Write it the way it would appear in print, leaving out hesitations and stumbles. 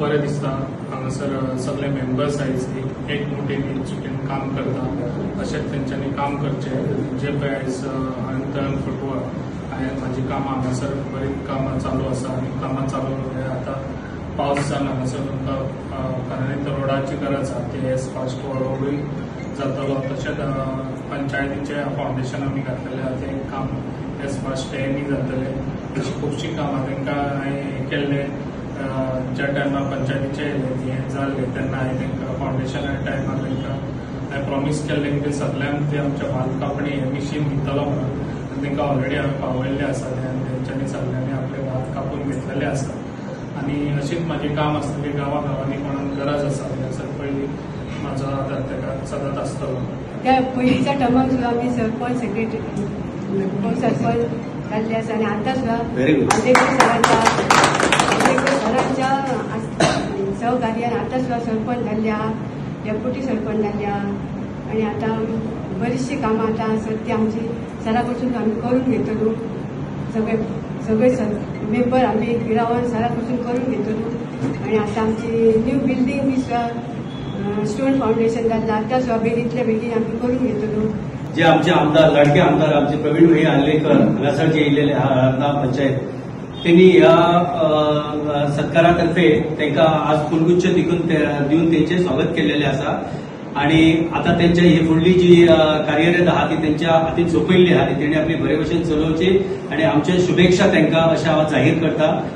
बरें दिसता. हांगासर सगळे मेंबर्स आयज एक मोठीन एकजुटीन काम करता. अशेंच तेंच्यांनी काम करचें. जे पळय आयज हांवें तळम फोटवा हांवें म्हाजी कामां हांगासर बरीं कामां चालू आसा आनी कामां चालू आतां पावस जावन हांगासर तुमकां खऱ्यांनी तर रोडाची गरज आसा, ते एस फास्ट रोडूय जातलो. तशेंच पंचायतीचें फावंडेशन आमी घातलेलें आहा, तें काम एस फास्ट तेंय बी जातलें. अशीं खुबशीं कामां तांकां हांवें केल्लें. ज्या टायमार पंचायतीचें हें जाल्लें तेन्ना हांवें तांकां फावंडेशना टायमार तांकां हांवें प्रॉमीस केल्लें की ते सगल्यांक ते आमच्या भात कापणी हें मिशीन दितलो म्हणून, आनी तांकां ऑलरेडी हांवें पावयल्लें आसा तें आनी तेंच्यांनी सगल्यांनी आपलें भात कापून घेतलेलें आसा. आनी अशीच म्हाजें काम आसता की गांवा गांवांनी कोणाक गरज आसा जाल्यार पयलीं म्हाजो आदार ताका सदांच आसतलो. त्या पयलींच्या टर्माक सुद्दां आमी सरपंच सेक्रेटरी उपसरपंच जाल्ले आसा आनी आतां सुद्दां आंबेडकर सरांच्या सहकार्यान आतां सुद्दां सरपंच जाल्ले आहा, डेप्युटी सरपंच जाल्ले आहा आनी आतां बरीचशीं कामां आतां आसत ती आमची सरा कडसून आमी करून घेतलो. सगळे सगळे मेंबर आमी रावन सरा कडसून करून घेतलो आनी आतां आमची न्यू बिल्डींग बी सुद्दां स्टोन फावंडेशन जाल्लें आतां सुद्दां बेगीतल्या बेगीन आमी करून घेतलो. जे आमचे आमदार, लाडके आमदार आमचे प्रवीण भाई आर्लेकर हांगासर जे येयलेले आहा हरना पंचायत, तेणी ह्या सत्कारातर्फे तांकां आज फुलगुच्छ दिवन तेंचें स्वागत केल्लेलें आसा आनी आतां तेंच्या ही फुडली जी कार्यरत आहा ती तेंच्या हातीन सोंपयल्ली आहा, ती तेणी आपली बरे भशेन चलोवची आनी आमचे शुभेच्छा तांकां अशें हांव जाहीर करता.